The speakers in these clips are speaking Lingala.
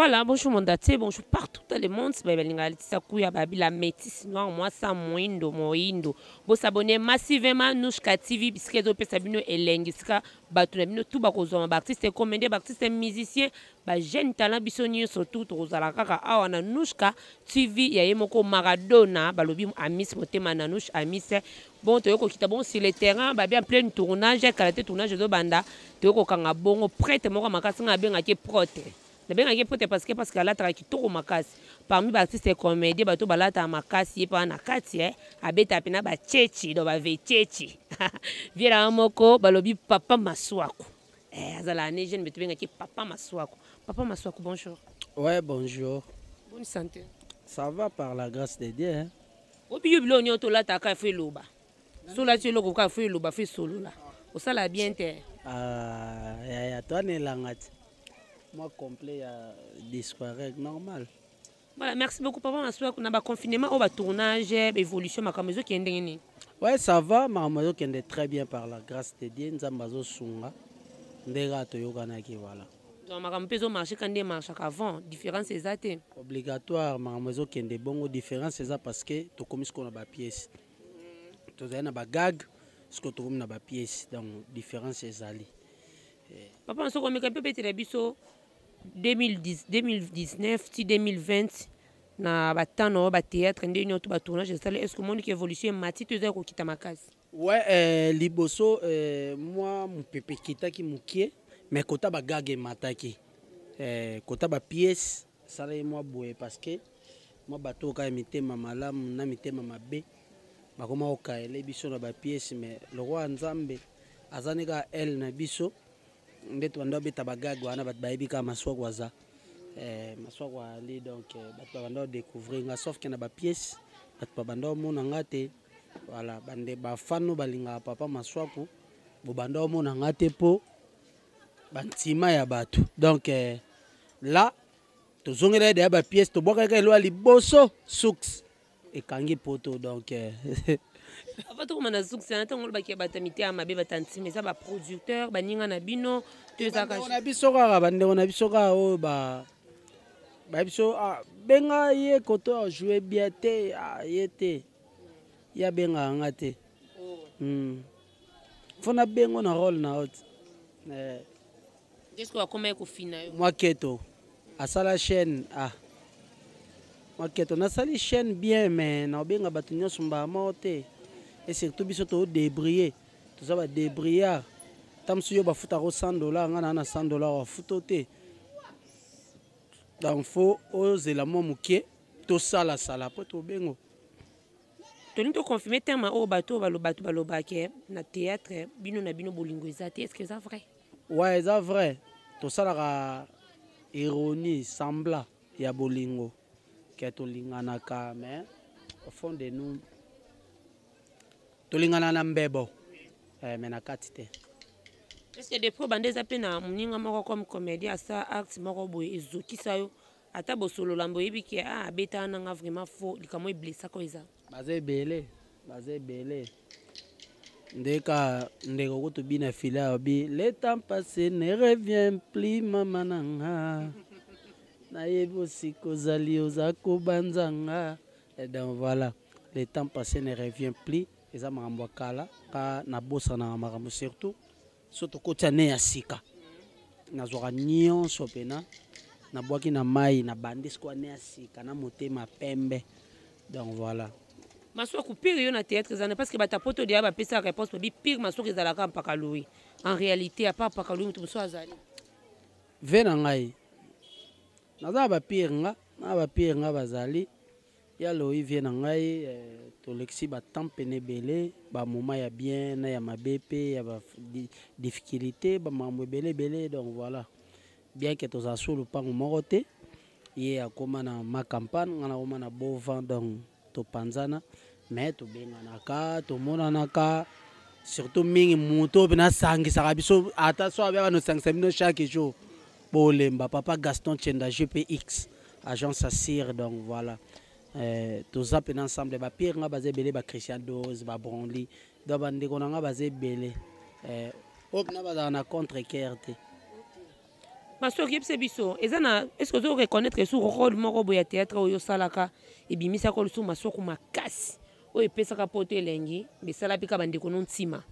Voilà, bonjour monde entier, bonjour partout dans le monde. Ba balinga Laetitia Kuya babi la métisse noire mwasa moindo moindo. Bo s'abonner massivement Nouchka TV bisika ezo pesa bino elengi sika bato na bino tout bakozwa ba artiste comédien, ba artiste musicien, ba jeune talent biso nyonso tout tokozala kaka awa na Nouchka TV ya ye moko Maradona balobi Amis motema na Nouch Amis. Bon toyei kokita bon sur le terrain babi en plein tournage kala te tournage ezobanda toyei kokanga bongo prêtre moko makasi ngai abengaki prote nabengaki prote parce que alataka kitoko makasi parmi baartiste comédien bato balataka makasi ye mpe na kati eh, abetaka mpena bachechi do bavecheci vielaka moko balobi papa Masuaku eh, azalaka ne jeune me tobengaki papa Masuaku. Papa Masuaku, bonjour. Ouais, bonjour. Bonne santé? Ça va par la grâce de Dieu, hein? Obi yo biloko nyonso tolataka fo eloba so olati eloko kaka fo eloba fo esolola osala bien te. Ah, yaya toana elanga ti mwa complet ya disparec normal. Voilà, merci beaucoup papa Masuaku. Na baconfinement oyo, batournage, baévolution, makambo ezokende ndenge nini? Ouais, ça va, makambo ezokende très bien par la grâce de Dieu. Nzambe azosunga nde kaka toyokanaki, voilà. Donc makambo mpe ezomarche ka nde emarchaka avant, différence eza te? Obligatoire, makambo ezokende bongo. Différence eza parce que tokomi sikoyo na bapièce. Tozali na bagag, sikoyo tokomi na bapièce, donc différence ezali. Papa Masuaku, omeka mpe obetela biso 2010, 2019 ti 2020 na batemps na oyo bathéâtre nde nyonso batournage esali, est ce que omoni ke évolution emati to eza kokita makasi? Ouais, liboso mwa mopepe ekitaki mokie, mais kota bagag emataki, kota bapièce esalaki mwa boye parce que mwa bato oyo kaka ya mitema malamu na mitema mabe bakoma kokayele biso na bapièce. Mais lokola Nzambe aza ne kaka ele na biso nde tobanda obeta bagag wana, bato bayebi kaka Masuaku aza Masuaku ali. Donc bato babanda odécouvrir nga, sauf ke na bapièce bato babanda omona nga te. Voilà, bande bafano balingaka papa Masuaku, bobanda omona nga te mpo bantima ya bato. Donc là tozongela ye deya bapièce, tobwakaka elo ya liboso suks ekangi poto. Donc Avant tokoma na suks na ntango olobaki ya bato ya mitema mabe, bato ya ntima, eza baproducteur baninga na bino to ezalaka bandeko na biso kaka, bandeko na biso kaka oyo ba bayebi biso, ah, benga ye koto ajoue bien te, ah, ye te, ye abengaka nga te. Fo nabengo na rôle na yo te eh. Nde soki akoma ye kofina yo. Mwa keto asala chaîne, ah, mwa keto nasali chaîne bien, mais naobenga bato nyonso mbala moko te. Et surtout biso todébrouiller, toza badébrouillard. Ta mosusu yo bafutaka 100 $, nga naa na 100 $ bafuta te. Donc fo ozela mwa moke, tosalasala po tobengo. Tolingi toconfirme terme oyo bato oyo bato balobaka na théâtre, bino na bino bolingo eza te. Est ce que eza vrai? Ouais, eza vrai. Tosalaka ironie, semblant ya bolingo ke tolinganaka, mais au fond de nous tolingana na mbebo mais na kati te. Est ce que depuis obanda eza mpe na moninga moko comme comédien asa acte moko boye ezokisa yo, ata bosolola mbo oyebi ke ah, abetaka nanga vraiment faux, likambo eblessaka oyo eza? Baza ebele, baza ebele. Ndeka ndeko kutu bina file alobi: "Le temps passé ne revient plus." Mama na nga, nayebi osika ozali, oza kobanza nga. Et donc voilà, le temps passé ne revient plus, eza makambo ya kala ka nabosanaka makambo, surtout so tokoti ane ya sika, nazwaka nyonso mpena nabwaki na mai, na bandi siko ane ya sika na motema pembe. Donc voilà. Masuaku, pire yo na théâtre ezana parce que bato ya poto deya bapesaka réponse, babi pire Masuaku ezalaka mpaka Louis. En réalité, à part mpaka Louis, moto mosusu azali? Ve na ngai naza na bapire, nga na bapire nga bazali ya Loi, vie na ngai tolekisi batemps pene ebele, bamoma ya bien na ya mabe mpe ya badifficulté, bamakambo ebele ebele. Donc voilà, bien ke tozala so lopango moko te, ye akóma na ma campagne, nga nakóma na Bovan, donc topanzana, mais tobenganaka, tomonanaka. Surtout mingi moto oyo mpena asangisaka biso, ata so abia banosangisa bino chaque jour bolemba, papa Gaston Chenda, GPX agence assire. Donc voilà, toza mpena ensemble. Bapire nga baza ebele, bachristian dose, babronli, donc bandeko na nga baza ebele, oyo mpena bazalaka na contre cœur te. Masuaku, yebisa biso, eza na, est ce que ozo reconnaître esu rôle moko boye ya théâtre oyo osalaka ebimisaka lisusu Masuaku makasi, oyo epesaka poto elengi, besala mpe ka bandeko no ntima?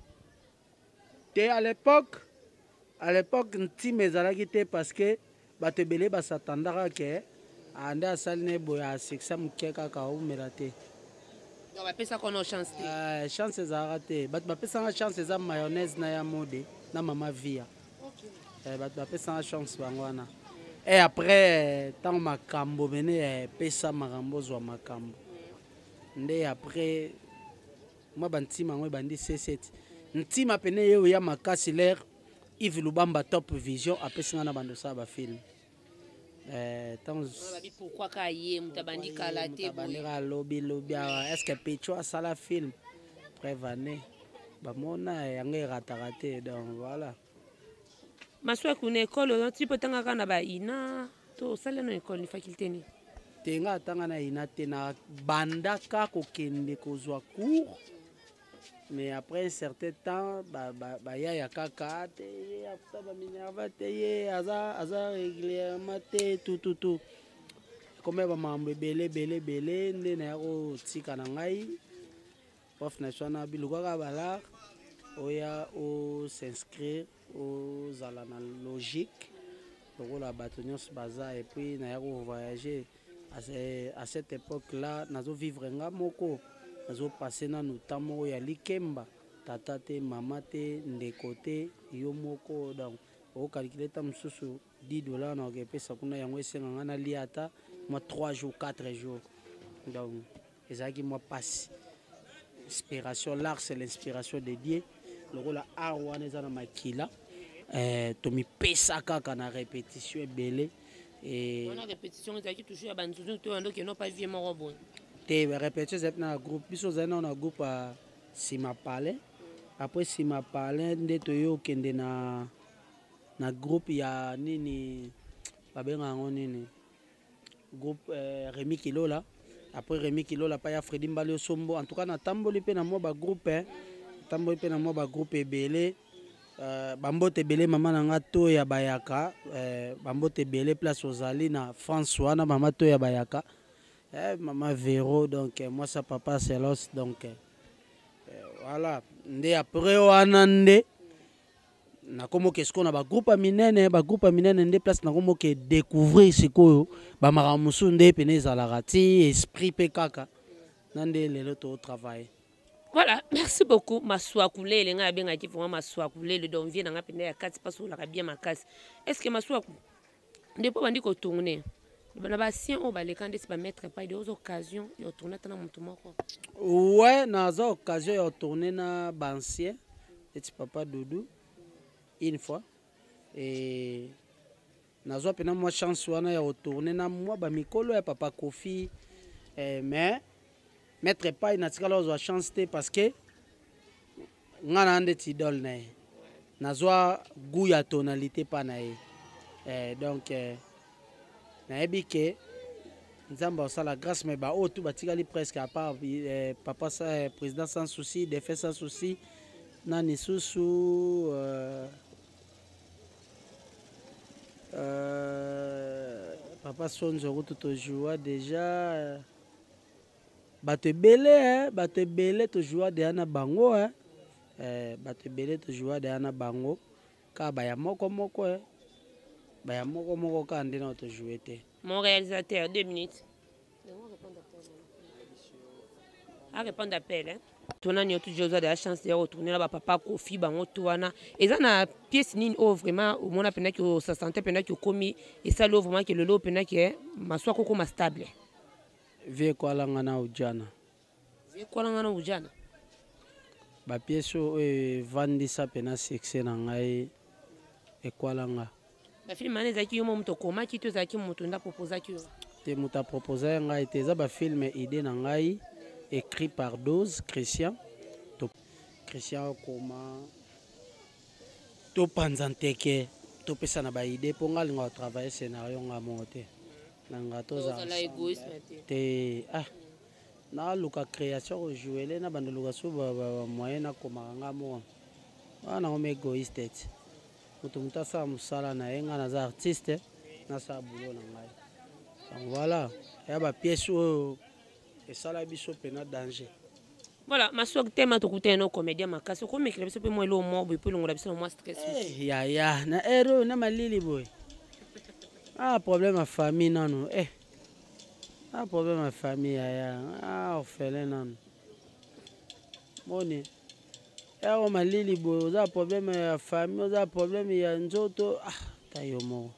Te, à l'époque ntima ezalaki te, parce que bato ebele basatandaka ke ande asali ne boye, asekisa moke kaka, aumela te. Donc bapesaka no chance te? Chance ezalaka te. Bato bapesanga chance eza Mayonnaise na ya Mode na Mama Via. Bato bapesanga chance bango wana. E après, ntango makambo mene epesa makambo, ozwa makambo nde après mwa bantima yango ebandi c7. Ntima pene ye oya makasi lere Yves Lubamba, Top Vision, apesi nga na bando osala bafilm. Ntango babi pourquoi ka ye moto abandi kala te? Abandika alobi lobi awa, est ce que Pecho asala film? Preuve année bamona yango erataka te. Donc voilà. Masuaku, na ekole ti mpo otangaka na baina to osali na ekole ni faculté nini? Te, nga atanga na ina te. Na bandaka kokende kozwa cours, mais après un certain temps bayaya kaka te, ye afuta baminerva te, ye aza régulièrement te, tututu ekoma bamakambo ebele ebele ebele nde naya kotika na ngai. Prof na biso wana bilukaka balar oya os'inscrire, ozala na logique lokola bato nyonso baza. Et puis naya kovoyager. À cette époque là nazovivre nga moko, nazopasse nanu temps moko ya likemba, tata te, mama te, ndeko te, yo moko. Donc okalkule ta mosusu 10 $ na okepesa kuna, yango esenga nga nalia ata mwa 3 jours, 4 jours. Donc ezalaki mwa pasi. Inspiration, l'art c'est l'inspiration de Dieu. Lokola art wana eza na makila, tomipesa kaka na répétition ebele. Wana répétition ezalaki toujours ya banzuzu to yando keno pa vie moko boye? Te, répétition ezalaki na groupe. Biso ozali nao na groupe ya nsima palais. Après nsima palais nde toye okende na groupe ya nini, babengaka yango nini, groupe Rémi Kilola. Après Rémi Kilola pa ya Fredi Mbali Osombo. En tout cas natamboli mpe na mwa bagroupe, natamboli mpe na mwa bagroupe ebele. Bambote ebele mama na nga to ya bayaka, bambote ebele place ozali na France wana, mama to ya bayaka, mama Vero, donc mwasa papa Selos. Donc voilà, nde après wana nde nakomoke sikoyo na bagroupe ya minene. Bagroupe ya minene nde place nakomoke découvrir sikoyo bamakambo mosusu nde pene ezalaka ti esprit mpe kaka na nde lelo totravaille. Voilà, merci beaucoup Masuaku Lele. Ngai abengaki vraiment Masuaku Lele, donc vie na ngai mpenza ya kati mpasi olaka bien makasi. Est ce que Masuaku, nde mpo bandi kotourne na baancien oyo baleka ndeti bamaître pai de oza occasion ya otourne ata na moto moko? Ouais, naza occasion ya otourne na baancien neti papa Doudou une fois, et nazwa mpena mwa chance wana ya kotourne na mwa bamikolo ya papa Kofi, mais maître pai natikala kozwa chance te, parce que nga na ndeti idole na ye, nazwa goût ya tonalité mpa na ye. Donc nayebi ke Nzambe asala grâce, mais baoyo tu batikali presque, à part papa président Sans Souci, défait Sans Souci, nani susu, papa Sonzo kutu tojoua déjà. Bato ebele, bato ebele tojoua deya na bango, bato ebele tojoua deya na bango. Kaka baya moko moko, baya moko moko kaka nde na tojoue te. Mon réalisateur, 2 minutes à répondre appel, hein. Tona nio toujours oza de la chance ya retourner na bapapa Kofi, bango to wana eza na pièce nini oyo vraiment omona mpendaki osasante, mpendaki okomi esali oyo vraiment ke lelo mpendaki Maswako okoma stable? Vie ekwalanga na ujana. Vie ekwalanga na ujana. Bapièce oyo evandisa mpena succès na ngai, ekwalanga. Bafilme wana ezalaki yo mo moto okomaki to ezalaki moto nde aproposaki yo? Te, moto aproposa ngai te. Eza bafilme idée na ngai, écrit par Dose Christian. To Christian okoma, topanza nteke, topesa na baidée, mpo ngai alingaka travaille scénario nga moko te, na nga tozala égoïsme te. Te, ah, naluka création kojouele na bando luka so bamoyen nakomaka nga moko wana, nango ma égoïste ti. Moto moto asala mosala na ye, ngai naza artiste, nasala boulot na ngai. Donc voilà, ya ba pièces oyo esala biso pena danger. Voilà, Masuaku tema tokutana no comédien makasi okomekela biso mpe mwa eloko moko boye mpo elongola biso na mwa stress. Eh, ya ya na heure oyo na malili boye. Ah, problème ya famille nanu eh. Ah, problème ya famille ya ya. Ah, orphelin nanu. Moni. Heure malili boye oza problème ya famille, oza problème ya nzoto. Ah, ta yo moko.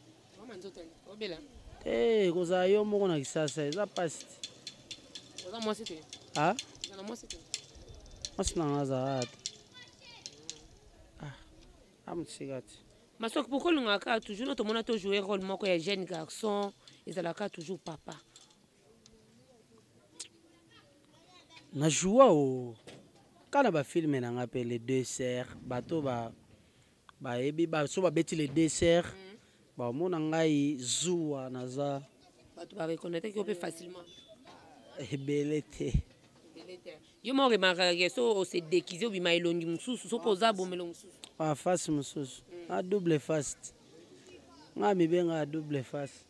Te, kozala yo moko na Kisasa eza pasi. Oza mwasi te? Ah? Oza mwasi te? Mwasi na nga azalaka te. Ah, amotika te. Masuaku, pourquoi olingaka kaka toujours no tomona to jouer rôle moko ya jeune garçon, ezalaka toujours papa? Na joua o kaka na ba filme na nga mpe les deux sœurs, bato ba bayebi ba so babeti les deux sœurs mm. Baomona ngai zuwa naza bato ba reconnaître yo mpe facilement. Ebele te. Ebele te. Yo moko remarkaka ke so ose déguiser obima elongi mosusu, so mpe oza bomelo mosusu. Ah, face mosusu. A double face. Ngai mibenga double face.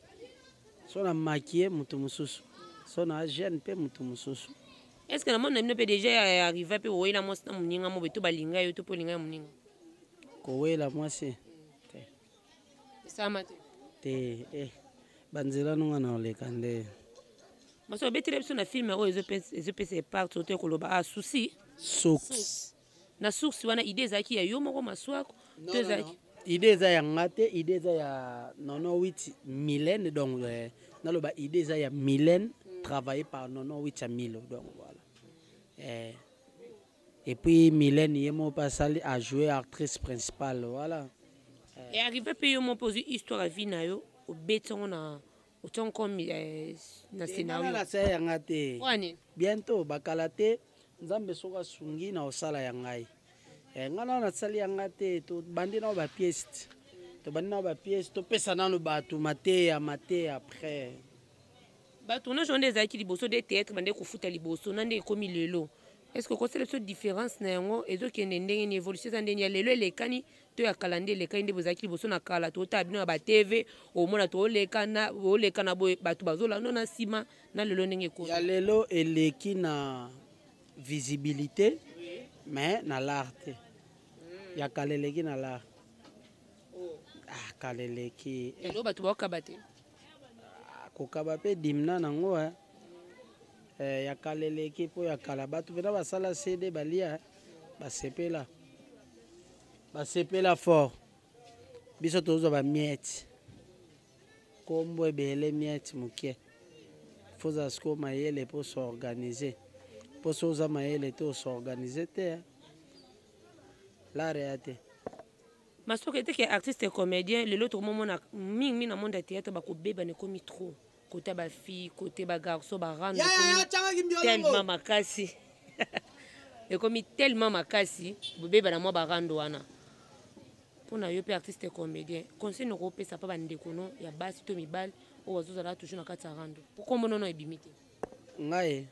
So na maquiller moto mosusu. So na jeune mpe moto mosusu. Est-ce que na mona bino mpe déjà arriva mpe owela mwasi na moninga mo boye to balinga yo to mpe olinga ya moninga? Kowela mwasi? Te. Esalama te? Te, eh. Banzela nonga na oleka nde. Maso obetela biso na film oyo ezopesa epart oyo koloba ah souci. Source. Na source wana idée ezalaki ya yo moko Masuaku to ezalaki? Idée eza ya nga te, idée eza ya Nono 8 Mylène, donc euh, naloba idée eza ya Mylène mm. travaillé par Nono 8 ya Milo, donc voilà. Eh, et puis Mylène ye moko mpe asali a joué actrice principale, voilà. Eh. Et arrivé mpe yo moko mpe ozwi histoire ya vie na yo obeti yango na otiango comme eh, na scénario. Nasala yanga te. Bientôt bakala te. Nzambe soki asungi na osala ya ngai. Eh, ngai nano nasali ya ngai te, tobandi nao ba pièces. Tobandi nao ba pièces, topesa nano bato mateya mateya après. Ba tournage wana ezalaki liboso de théâtre bande kofuta liboso na nde ekomi lelo. Est-ce que okosala biso différence na yango ezokende ndenge ni évolution eza ndenge ya lelo elekani to ya kala nde elekani nde bozalaki liboso na kala totala bino na ba TV omona tolekana olekana boye bato bazolanda na nsima na lelo ndenge ekomi. Ya lelo eleki na visibilité mais na l'art te. Ya kala eleki na l'art. Oh. Ah, kala eleki. Lelo bato bakokaba te. Ah, kokaba mpe dimna nango eh. Eh, ya kala eleki mpo ya kala bato mpena basala CD balia basepela. Basepela fort. Biso tozwa ba miettes. Kombo ebele miette mokie. Faut ozala sikoyo mayele mpo s'organiser. Mpo soki oza mayele te os'organiser te. L'art ya te. Masuaku eteke artiste comédien lelo tokomomona mingi mingi na monde ya théâtre bakobebana ekomi trop. Côté ba fille, côté ba garçon ba rando tellement makasi. Ekomi tellement makasi bobebana mwa ba rando wana. Mpona yo mpe artiste comédien, conseil noko opesa mpa bandeko no ya basi to mibali oyo bazozala toujours na kati ya rando, po kombo nono ebimi te? Ngai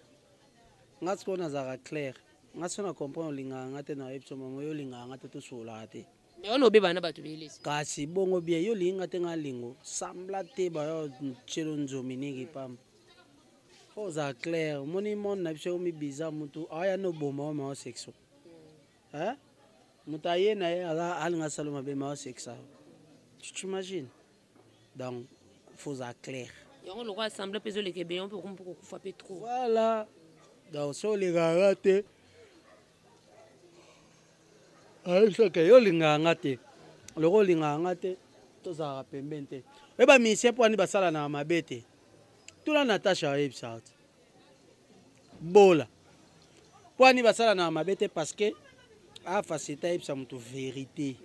nga sikoyo nazalaka clair, nga soki na comprendre olingaka nga te, nayebi so mama yo olingaka nga te, tosololaka te. Mais wana obebana na bato belesi. Kasi bongo bien yo olingi nga te, nga lingo sambla te, bayo tielo nzomi ningi pamba. Faut ozala clair, omoni monde na biso ekomi bizarre, mutu aya no boma o ma osexo. Hein? Moto aye na ye alinga salo mabe ma osekisa. Tu t'imagines? Donc, faut ozala clair. Yango lokola assemblée mpe ezoleka ebele mpe okomi mpe kokufa mpe trop. Voilà. Donc, so olingaka nga te, ayebisaka yo olingaka nga te, lokola olingaka nga te, tozalaka pembeni te. Oyeba musicien mpo ani basalanaka mabe te. Tuna Natacha ayebisaka te. Bola. Mpo ani basalanaka mabe te parce que a facilité ayebisa moto vérité.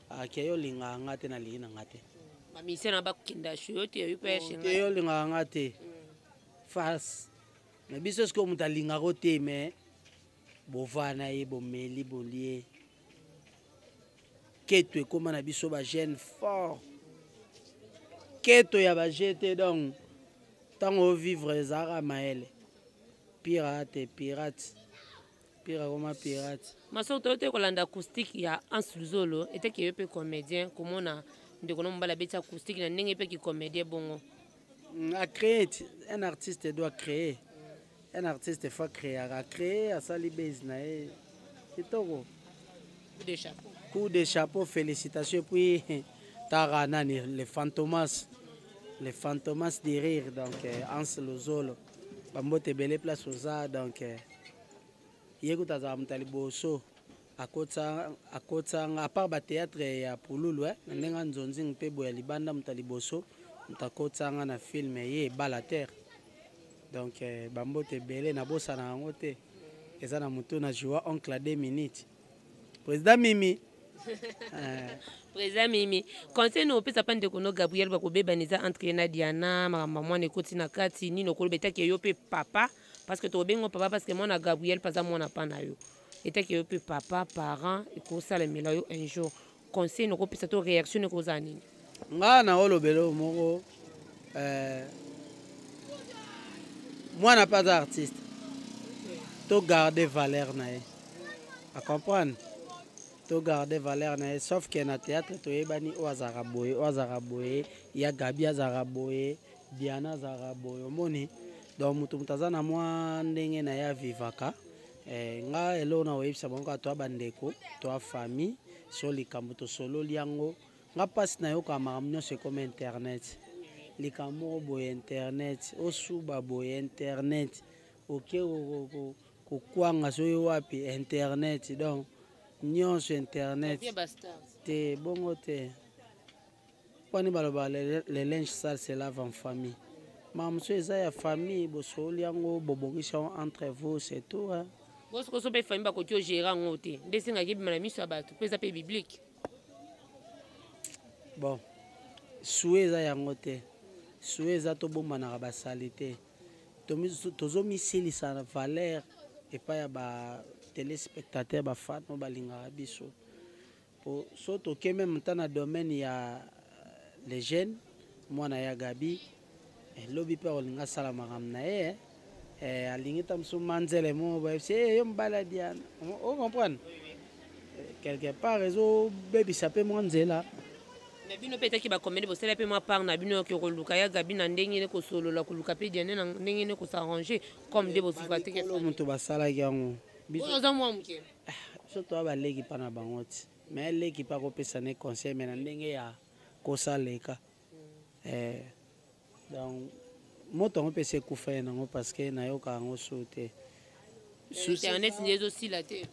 Ake yo olingaka nga te, nalingi na nga te. Ba musicien na bakenda show te, yo pe chez nga. Yo olingaka nga te. Face. Na biso sikoyo moto alingaka te mais bovana ye bomeli bolie. Keto ekoma na biso ba jeune fort. Keto ya ba GT donc ntango ovivre ezalaka mayele. Pirate, pirate. Pire akoma pirate. Masoko toyo te kolanda acoustique ya Hans Luzolo eteke yo mpe comédien komona ndeko na mobali abeti acoustique na ndenge mpe kicomédien bongo. A créer, un artiste doit créer. Un artiste faut créer, a créer asali base na ye. Kitoko. Coup de chapeau. Coup de chapeau, félicitations. Puis Tara nani, les fantomas. Les fantomas de rire donc Hans Luzolo. Bambote ebele place oza donc ye kutu azala moto ya liboso akotisa nga à part bathéâtre ya pululu na ndenge nzonzing mpe boye ya libanda, moto ya liboso moto akotisa nga na film ye ebala terre. Donc bambote ebele, nabosana yango te, eza na motu na joua oncle à 2 minutes, président Mimi. Président Mimi, conseil no opesa mpa ndeko no Gabriel, bakobebana eza entre ye na Diana, makambo mwana ekoti na kati nini, okoloba etaki yo mpe papa, parce que tokobenga papa, parce que mwana Gabriel mpe aza mwana mpa na yo, etaki yo mpe papa, parent, ekosalemela yo un jour, conseil nokopesa to réaction ekozala nini? Nga na olobela oyo moko, mwana mpe aza artiste, to garder valeur na ye, acomprendre, to garder valeur na ye, sauf que na théâtre toyebani, oyo azalaka boye, oyo azalaka boye, ya Gabi azalaka boye, Diana azalaka boye, omoni. Donc moto aza na mwa ndenge na ye avivaka. Nga eloko na koyebisa bango kaka, toya bandeko, toya famille, so likambo tosololi yango. Nga mpasi nayoka makambo nyonso ekoma internet, likambo moko boye internet, osuba boye internet, oke kokwanga soki wapi internet, donc nyonso internet te, bongo te. Mponi baloba le linge sale se lave en famille. Makambo mosusu eza ya famille, bosoli yango, bobongisi yango entre vous, c'est tout, hein. Bosokoso mpe famille bakoki ogérer yango te, nde esengaki ebima na miso ya bato mpe eza mpe biblique. Bon, sue eza yango te, sue eza tobombanaka basali te, tozomisilisa na valeur epai ya batéléspectateur, bafan oyo balingaka biso. Po so toke même ta na domaine ya les jeunes, mwana ya Gabi lobi mpe akolinga asala makambo na ye, alingi ta mosusu manzele moko bayebisi yo mobali ya Diana, ocomprendre, quelque part ezobebisa mpe mwa nzela. Na bino mpe etaki bacomédie, bosala mpe mwa part na bino, yoke koluka ya Gabi na ndenge ne kosolola, koluka mpe Diane na ndenge ne kosarrange comme nde bosuka te. Moto basalaki yango. Oza mwa moke. Biso toya baleki mpa na bango ti, mais leki mpe akopesa ne conseil, mais na ndenge ya kosaleka. Donc moto yango mpe esi ekufa ye nango, parce que nayoka yango so te. Internet nde ezosila te.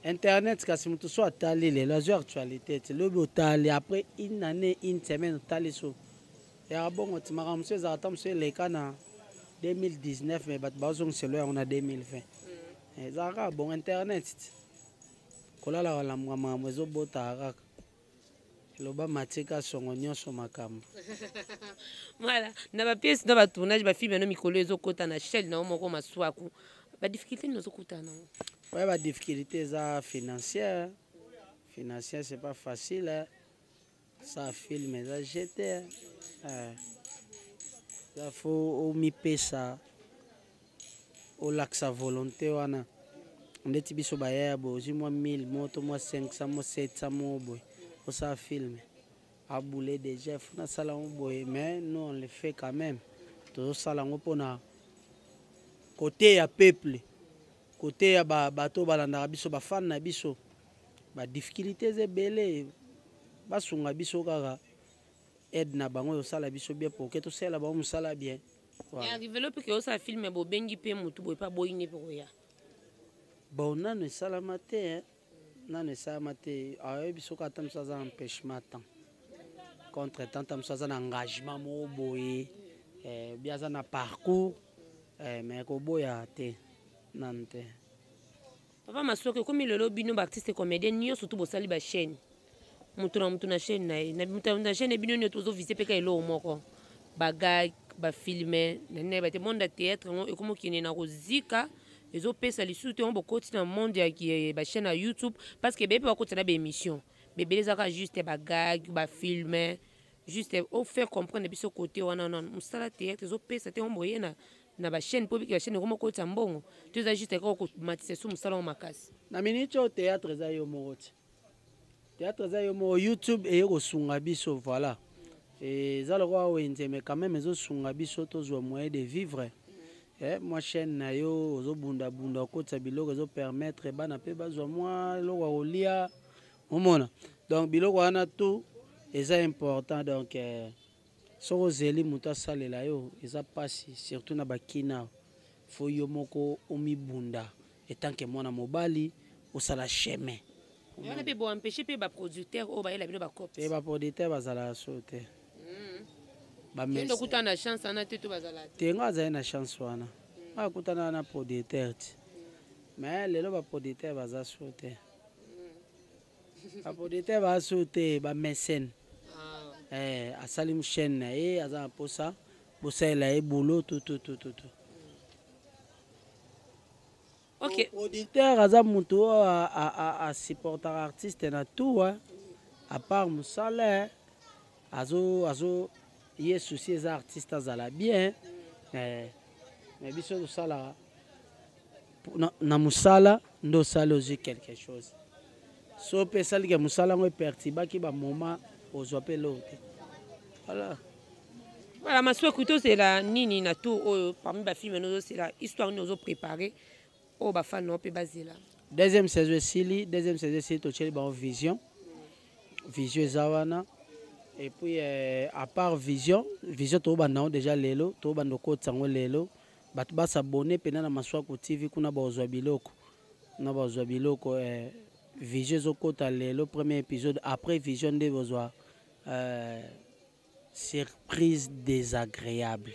Internet kasi moto so atali lelo, azwi actualité ti lobi, otali après une année, une semaine, otali so yaka bongo ti. Makambo mosusu ezalaka ta mosusu eleka na 2019, mais bato bazongiselo yango na 2020. Ezalaka kaka bongo, internet ti kolala kolamuka, makambo ezobotaka kaka, eloba matika songo nyonso makambo. Voilà, na bapièce na batournage, bafilme no mikolo ezokɔta na chaîne na yo moko Maswaku, badifficulté nini ozokutana nango? Ouais, badifficulté eza financière. Financière, c'est pas facile, hein. Ça film eza jete, eza faut omipesa, olakisa volonté wana. Ndeti biso bayaya boye, ozwi mwa 1000 mo to mwa 500 mo 700 mo boye, osala film aboule déjà, faut nasala yango boye, mais nous on le fait quand même, tozosala yango mpona côté ya peuple, côté ya bato balandaka biso, bafane na biso. Badifficulté eza ebele, basunga biso kaka, aide na bango osala biso bien pour que tosalela bango mosala bien. Arrivelo mpe ke osala film, bobengi mpe motu boye mpe aboyini mpe koya? Bon, nano esalama te, nano esalama te. Ayebi soki ata mosu aza na empêchement, temps contre temps, ta mosu aza na engagement moko boye, bi aza na parcours, mais koboya te, nano te. Papa Maswaki, ekomi lelo bino baartiste comédien nyonso tu bosali bachaîne, moto na moto na chaîne na ye, moto na chaîne bino nyonso tozovise mpe ka eloko moko, bagag, bafilme na nini, nayeba te. Monde ya théâtre yango ekomi okende na kozika, ezopesa lisusu te. Yango bokoti na monde ya bachaîne ya YouTube, parce que ebele mpe bakoti na baémission bebele, ezaka juste bagag, bafilme, juste ofaire comprendre biso côté wana. Nano mosala théâtre ezopesa te, yango boye na Na bachaîne, mpo biki bachaîne ekoma okotisa mbongo to eza juste kaka komatisa so mosala ngo makasi? Na miniti oyo, théâtre eza yo moko ti, théâtre eza yo moko. YouTube eye kosunga biso, voilà, eza lokola wenze, mais quand même ezosunga biso tozwa moyen de vivre. Mwa chaîne na yo, ozobundabunda, okotisa biloko, ezopermettre bana mpe bazwa mwa eloko ya kolia, omona. Donc biloko wana tout eza important. Donc soki ozeli moto asalela yo, eza mpasi, surtout na bakina. Faut yo moko omibunda etanke mwana mobali, osala chemin. Wana mpe boempêche mpe baproducteur oyo bayela bino bacope? E, baproducteur bazalaka so te. Yendo okutana na chance wana te to bazala te? Te, nga azali na chance wana, nga akutana na producteur ti, mais lelo baproducteur baza so te, baproducteur baza so te, bamécène. Asali chaîne na ye, aza na mposa bosalela ye boulot, tututututu. Producteur aza motu oyo asupportaka artiste na tout, à part mosala. Azo ye souci eza artiste azala bien. Mais biso tosalaka na mosala nde osali, ozwi quelque chose. So mpe esalike mosala yango eperturbaki bamoma, ozwa mpe eloko te, voilà. Voilà, Masuaku, tozela nini na tour oyo parmi bafilme no ozosela? Histoire nini ozoprépare oyo bafani nao mpe bazela? Deuxième saison esili, deuxième saison esili, totieli bango Vision. Vision eza wana. Et puis à part Vision, Vision tobanda yango déjà lelo, tobanda okotisa yango lelo. Bato basabone mpena na Maswaku TV, kuna bazwa biloko, kuna bazwa biloko. Vision ezokota lelo, premier épisode. Après Vision nde bozwa Surprise désagréable.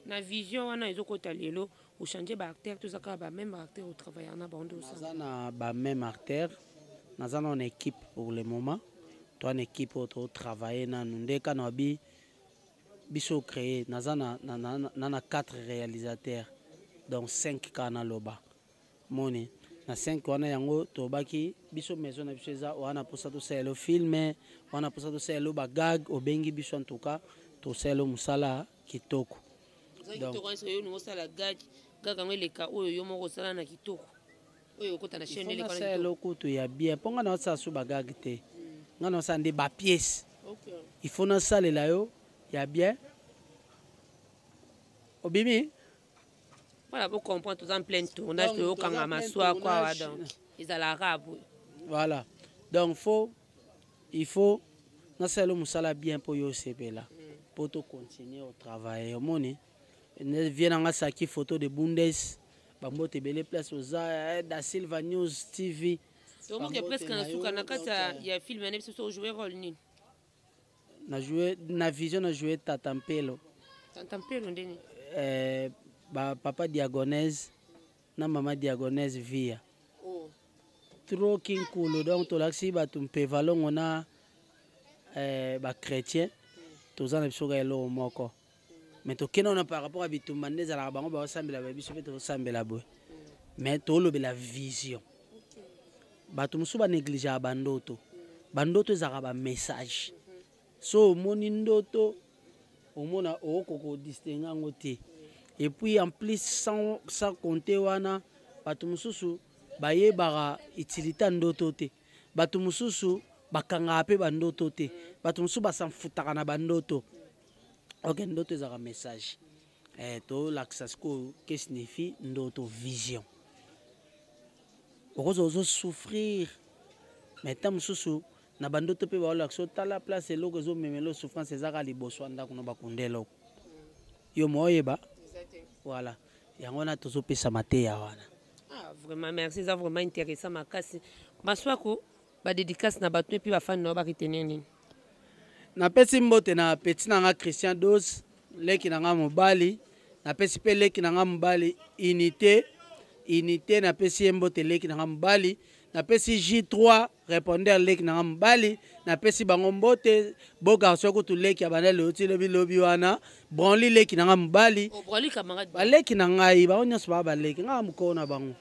Na Vision wana ezokota lelo, ochange baacteur toza kaka bameme acteur otravaillaka na bango nde? Naza na bameme acteur, naza na équipe pour le moment. Toa na équipe oyo totravaille nanu nde ka na bi biso créé. Naza na 4 réalisateurs, donc 5 kaka naloba moni na 5 wana. Yango tobaki biso maison na biso eza wana mposa tosalela film wana, mposa tosalela bagag, obengi biso, en tout cas tosalela mosala kitoko. Kitoko yo osala gag, gag yango eleka oyo yo moko osala na kitoko oyo okota na chaîne. Eleka na kutu ya bien, mpo nga na osala so bagag te, nga na osala nde bapièce. Il faut nasalela yo ya bien, obimi. Voilà, bocomprendre, toza en plein tournage, toyokanga Maswako awa, donc ezalaka boye. Voilà, donc faut il faut nasalela mosala bien mpo yo osepela, mpo tocontinue otravaille. Omoni vie nanga saki photo de Bundes, bambote ebele place oza, Da Silva News TV. Tomoke presque na suka. Na kati ya film na biso, so ojoue rôle nini? Na joué na Vision, na joué Tata Mpelo. Tata Mpelo ndeni? Ba papa Diagonese na mama Diagonese via trop kinkulu. Donc tolakisi bato mpe valongo na bachrétien, toza na biso kaka eloko moko, mais tokende wana par rapport ya bitumba nde ezalaka. Bango baosambela boye, biso mpe tozosambela boye, mais tolobela vision. Bato mosusu banégligeaka bandoto. Bandoto ezalaka bamessage. So omoni ndoto, omona okoka kodistingue yango te. Et puis en plus, sans compter wana, bato mosusu bayebaka utilité ya ndoto te, bato mosusu bakangaka mpe bandoto te, bato mosusu basanfutaka na bandoto. Ok, ndoto ezalaka message. Tolakisa sikoyo que signifie ndoto, vision. Okozwa ozosouffrir, mais ta mosusu na bandoto mpe baolakisa, otala place eloko ezomemela souffrance, ezaka liboso ya ndako no, bakunda eloko, yo mo oyeba. Voilà, yango wana tozopesa mateya wana. Ah, vraiment merci, eza vraiment intéressant makasi. Maswako, badédicace na bato epuis bafani na yo baretenir nini? Napesi mbote na petit na nga Christian Dos, leki na nga mobali. Napesi mpe leki na nga mobali Unité, Unité, napesi ye mbote, leki na nga mobali. Napesi J3 répondeur, leki na nga mobali, napesi bango mbote. Bo garçon kutu leki ya banda lelo ti lobi lobi wana, Branli, leki na nga mobali. Baleki na ngai bango nyonso baa baleki ngai mokolo na bango.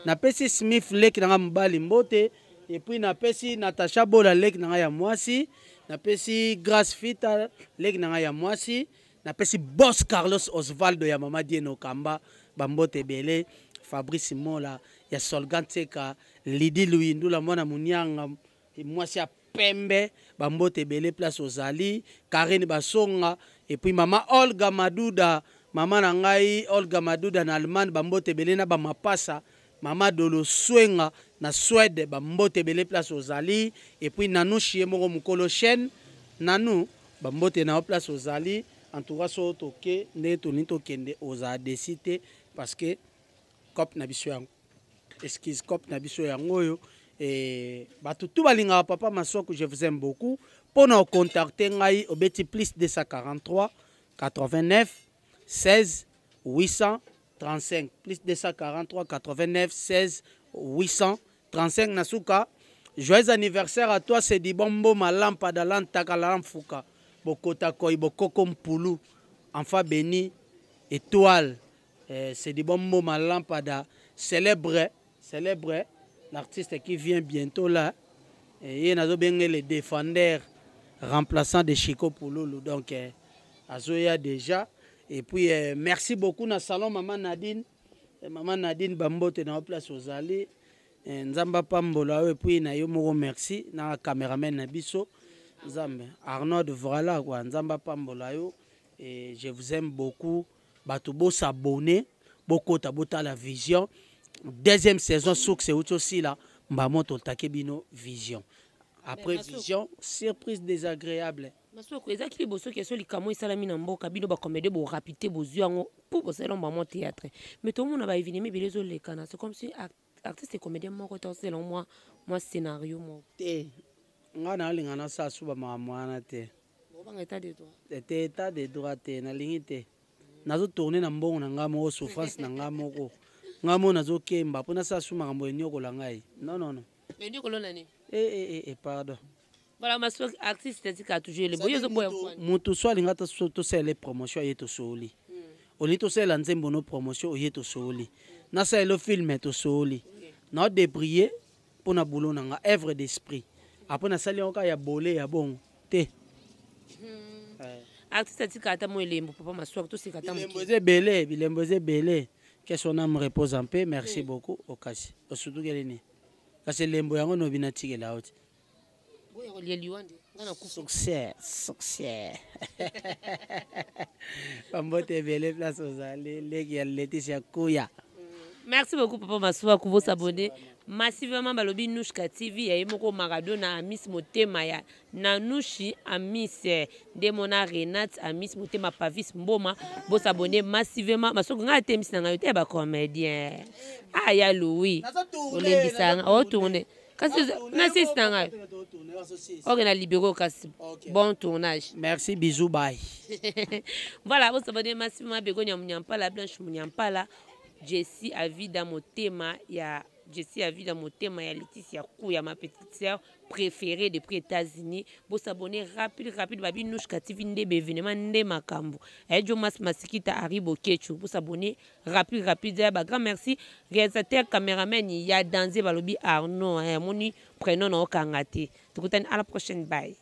Napesi Smith, leki na nga mobali, mbote. Et puis napesi Natacha Bola, leki na ngai ya mwasi. Napesi Grace Fita, leki na ngai ya mwasi. Napesi boss Carlos Osvaldo ya mama Dieno Kamba bambote ebele. Fabrice Mola ya Solgan Tseka, Lydie Luyindula mwana Munyanga, mwasi ya pembe, bambote ebele place ozali, Karine Basonga et puis mama Olga Maduda, mama na ngai Olga Maduda na Allemagne, bambote ebele na ba mapasa, mama Dolo Swenga na Suède, bambote ebele place ozali, et puis Nanushi ye moko mokolo chaîne, Nanu bambote na yo place ozali. En tout cas so toke ndenge tolingi tokende, ozala desi te parce que cop na biso yango, excuse, cop na biso yango oyo. E bato tu balingaka papa Maswaku, je vous aime beaucoup. Mpo na ocontacte ngai, obeti plus 243 89 16 835, plus 243 89 16 835. Na suka, joyeux anniversaire à toi, c'est Dibombo Malampa Dalantaka Lamfuka Bokota Koi Bokoko Mpulu, enfant béni, étoile. C'est Dibombo Malampada, célèbre, célèbre l'artiste qui vient bientôt là. Et il a bien le défendeur remplaçant de Chico Pouloulou. Donc azoya déjà. Et puis merci beaucoup na salon maman Nadine. Maman Nadine bambote na place ozali. Nzamba pambola. Et puis na yo moko merci na cameraman na biso Nzambe Arnaud, voilà quoi, Nzamba pambola yo. Et je vous aime beaucoup. Bato bo s'abonner, bokota botala Vision deuxième saison, source euti osila mbamo toltake bino Vision après. Mais Vision surprise désagréable. Masoko ezaki liboso ke so likambo esalami na mboka, bino bacomédie borapide, bozwi yango mpo bosala mbamo théâtre. Mais tomona baévénement ebele ezolekana, c'est comme si artiste et comédien moko te osala mwa scénario moko. Te, ngai naolinga nasala su bamakambo wana te. Obanga état de droit? Te, état de droit te, nalingi te. Nazotourne na mbongo na ngai moko, souffrance na ngai moko, ngai moko nazokemba mpo nasala su makambo eniokola ngai. Non, non, non. Mais niokola nani? Eh, eh, eh, eh, pardon. Voilà, Masoko, artiste tika toujours elembo yo ozoboya. Moto so alinga tosalela promotion, aye, tosoli. Olingi tosalela nzembo no promotion, oye, tosoli. Nasalela film, tosoli. Naodébrouille mpo na boulot na nga, œuvre d'esprit. Après nasali yango kaka ya bole ya bongo te. Artiste atika ata mo elembo, papa Maswak, toseka ata. Bilembo eza ebele, bilembo eza ebele. Que son âme repose en paix. Merci beaucoup. Okasi osutukeli nini? Kasi elembo yango nobi natikela yo te. Boya kolia liwa nde nga na kufa. Succès, succès. Bambote ebele place ozali, leki ya Leticia Kuya. Merci beaucoup, papa Masuaku. Vous s'abonner massivement. Balobi Nouchka TV ya ye moko Maradona Amis Motema ya Nanushi Amis nde mona Renate Amis Motema Pavis Mboma. Bosabonner massivement. Masoko ngai atemisi na ngai te ya bacomédien. Ah, ya Louis olembisanga otourne kasi nasisi na ngai. Ok, na libéro kasi. Bon tournage. Merci, bisous, bye. Voilà, bosabonner massivement. Begonia Munyampala, Blanche Munyampala, Jessie Avida Motema ya Jessie Avida Motema ya Laetitia Kouya, ma petite sœur préférée depuis États-Unis. Bosabonner rapide rapide. Babi Nouchka TV nde événement nde makambo ayejo mas masikita Aribo Kechu. Bosabonner rapide rapide. Ya ba grand merci réalisateur, caméraman ya Danze, balobi Arnaud, moni prénom na okanga te. Tokutani à la prochaine, bye.